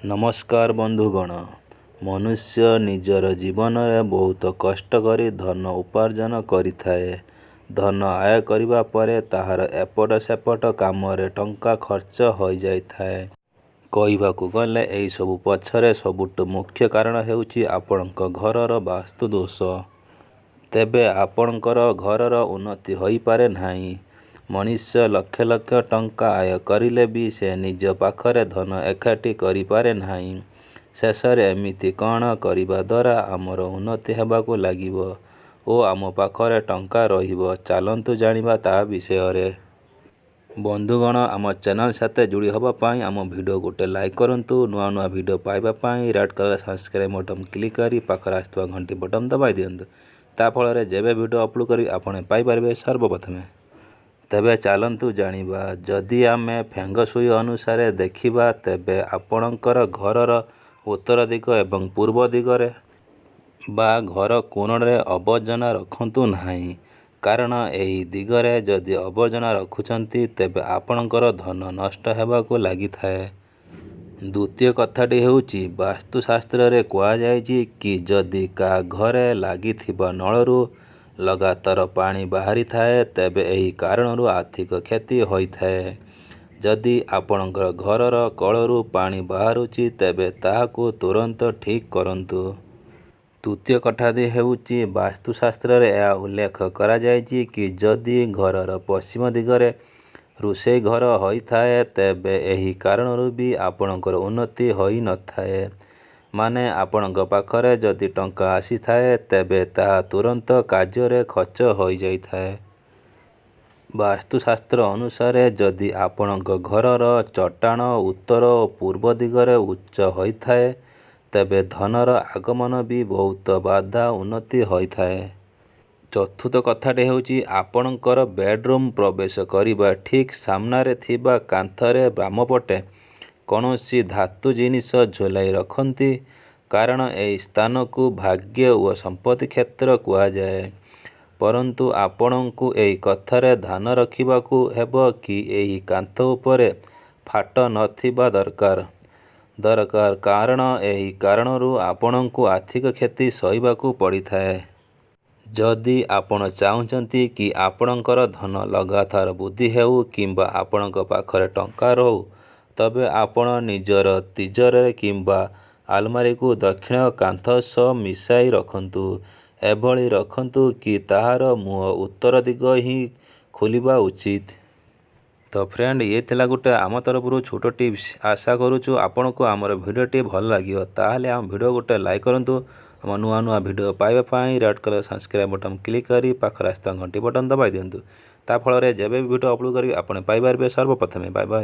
ନମସ୍କାର ବନ୍ଧୁଗଣ, ମନୁଷ୍ୟ ନିଜର ଜୀବନରେ ବହୁତ କଷ୍ଟ କରି ଧନ ଉପାର୍ଜନ କରିଥାଏ। ଧନ ଆୟ କରିବା ପରେ ତାହାର ଏପଟ ସେପଟ କାମରେ ଟଙ୍କା ଖର୍ଚ୍ଚ ହୋଇଯାଇଥାଏ। କହିବାକୁ ଗଲେ ଏହି ସବୁ ପଛରେ ସବୁଠୁ ମୁଖ୍ୟ କାରଣ ହେଉଛି ଆପଣଙ୍କ ଘରର ବାସ୍ତୁ ଦୋଷ। ତେବେ ଆପଣଙ୍କର ଘରର ଉନ୍ନତି ହୋଇପାରେ ନାହିଁ। ମଣିଷ ଲକ୍ଷ ଲକ୍ଷ ଟଙ୍କା ଆୟ କରିଲେ ବି ସେ ନିଜ ପାଖରେ ଧନ ଏକାଠି କରିପାରେ ନାହିଁ। ଶେଷରେ ଏମିତି କଣ କରିବା ଦ୍ଵାରା ଆମର ଉନ୍ନତି ହେବାକୁ ଲାଗିବ ଓ ଆମ ପାଖରେ ଟଙ୍କା ରହିବ ଚାଲନ୍ତୁ ଜାଣିବା ତା ବିଷୟରେ। ବନ୍ଧୁଗଣ, ଆମ ଚ୍ୟାନେଲ ସାଥେ ଯୋଡି ହବା ପାଇଁ ଆମ ଭିଡିଓ ଗୋଟେ ଲାଇକ କରନ୍ତୁ। ନୂଆ ନୂଆ ଭିଡିଓ ପାଇବା ପାଇଁ red colour subscribe button click କରି ପାଖରେ ଆସୁଥିବା ଘଣ୍ଟି ବଟନ ଦବାଇ ଦିଅନ୍ତୁ। ତା ଫଳରେ ଯେବେ ଭିଡିଓ ଅପଲୋଡ କରିବି ଆପଣ ପାଇପାରିବେ ସର୍ବପ୍ରଥମେ। ତେବେ ଚାଲନ୍ତୁ ଜାଣିବା, ଯଦି ଆମେ ଫେଙ୍ଗସୁଇ ଅନୁସାରେ ଦେଖିବା ତେବେ ଆପଣଙ୍କର ଘରର ଉତ୍ତର ଦିଗ ଏବଂ ପୂର୍ବ ଦିଗରେ ବା ଘର କୋଣରେ ଆବର୍ଜନା ରଖନ୍ତୁ ନାହିଁ। କାରଣ ଏହି ଦିଗରେ ଯଦି ଆବର୍ଜନା ରଖୁଛନ୍ତି ତେବେ ଆପଣଙ୍କର ଧନ ନଷ୍ଟ ହେବାକୁ ଲାଗିଥାଏ। ଦ୍ଵିତୀୟ କଥାଟି ହେଉଛି ବାସ୍ତୁ ଶାସ୍ତ୍ରରେ କୁହାଯାଇଛି କି ଯଦି କାହା ଘରେ ଲାଗିଥିବା ନଳରୁ ଲଗାତାର ପାଣି ବାହାରିଥାଏ ତେବେ ଏହି କାରଣରୁ ଆର୍ଥିକ କ୍ଷତି ହୋଇଥାଏ। ଯଦି ଆପଣଙ୍କ ଘରର କଳରୁ ପାଣି ବାହାରୁଛି ତେବେ ତାହାକୁ ତୁରନ୍ତ ଠିକ କରନ୍ତୁ। ତୃତୀୟ କଥାଟି ହେଉଛି ବାସ୍ତୁ ଶାସ୍ତ୍ରରେ ଏହା ଉଲ୍ଲେଖ କରାଯାଇଛି କି ଯଦି ଘରର ପଶ୍ଚିମ ଦିଗରେ ରୋଷେଇ ଘର ହୋଇଥାଏ ତେବେ ଏହି କାରଣରୁ ବି ଆପଣଙ୍କର ଉନ୍ନତି ହୋଇନଥାଏ। ମାନେ ଆପଣଙ୍କ ପାଖରେ ଯଦି ଟଙ୍କା ଆସିଥାଏ ତେବେ ତାହା ତୁରନ୍ତ କାର୍ଯ୍ୟରେ ଖର୍ଚ୍ଚ ହୋଇଯାଇଥାଏ। ବାସ୍ତୁ ଶାସ୍ତ୍ର ଅନୁସାରେ ଯଦି ଆପଣଙ୍କ ଘରର ଚଟାଣ ଉତ୍ତର ଓ ପୂର୍ବ ଦିଗରେ ଉଚ୍ଚ ହୋଇଥାଏ ତେବେ ଧନର ଆଗମନ ବି ବହୁତ ବାଧା ଉନ୍ନତି ହୋଇଥାଏ। ଚତୁର୍ଥ କଥାଟି ହେଉଛି ଆପଣଙ୍କର ବେଡରୁମ ପ୍ରବେଶ କରିବା ଠିକ ସାମ୍ନାରେ ଥିବା କାନ୍ଥରେ ବାମପଟେ କୌଣସି ଧାତୁ ଜିନିଷ ଝୁଲାଇ ରଖନ୍ତି। କାରଣ ଏହି ସ୍ଥାନକୁ ଭାଗ୍ୟ ଓ ସମ୍ପତ୍ତି କ୍ଷେତ୍ର କୁହାଯାଏ। ପରନ୍ତୁ ଆପଣଙ୍କୁ ଏହି କଥାରେ ଧ୍ୟାନ ରଖିବାକୁ ହେବ କି ଏହି କାନ୍ଥ ଉପରେ ଫାଟ ନଥିବା ଦରକାର ଦରକାର କାରଣ ଏହି କାରଣରୁ ଆପଣଙ୍କୁ ଆର୍ଥିକ କ୍ଷତି ସହିବାକୁ ପଡିଥାଏ। ଯଦି ଆପଣ ଚାହୁଁଛନ୍ତି କି ଆପଣଙ୍କର ଧନ ଲଗାତାର ବୃଦ୍ଧି ହେଉ କିମ୍ବା ଆପଣଙ୍କ ପାଖରେ ଟଙ୍କା ରହୁ ତେବେ ଆପଣ ନିଜର ତିଜୋରୀ କିମ୍ବା ଆଲମାରୀକୁ ଦକ୍ଷିଣ କାନ୍ଥ ସହ ମିଶାଇ ରଖନ୍ତୁ। ଏଭଳି ରଖନ୍ତୁ କି ତାହାର ମୁହଁ ଉତ୍ତର ଦିଗ ହିଁ ଖୋଲିବା ଉଚିତ। ତ ଫ୍ରେଣ୍ଡ, ଇଏ ଥିଲା ଗୋଟେ ଆମ ତରଫରୁ ଛୋଟ ଟିପ୍ସ। ଆଶା କରୁଛୁ ଆପଣଙ୍କୁ ଆମର ଭିଡ଼ିଓଟି ଭଲ ଲାଗିବ। ତାହେଲେ ଆମ ଭିଡ଼ିଓ ଗୋଟେ ଲାଇକ୍ କରନ୍ତୁ। ଆମ ନୂଆ ନୂଆ ଭିଡ଼ିଓ ପାଇବା ପାଇଁ red colour subscribe button click କରି ପାଖରେ ଆସୁଥିବା ଘଣ୍ଟି ବଟନ ଦବାଇ ଦିଅନ୍ତୁ। ତା ଫଳରେ ଯେବେ ବି ଭିଡ଼ିଓ ଅପଲୋଡ଼ କରିବି ଆପଣ ପାଇପାରିବେ ସର୍ବପ୍ରଥମେ। Bye bye.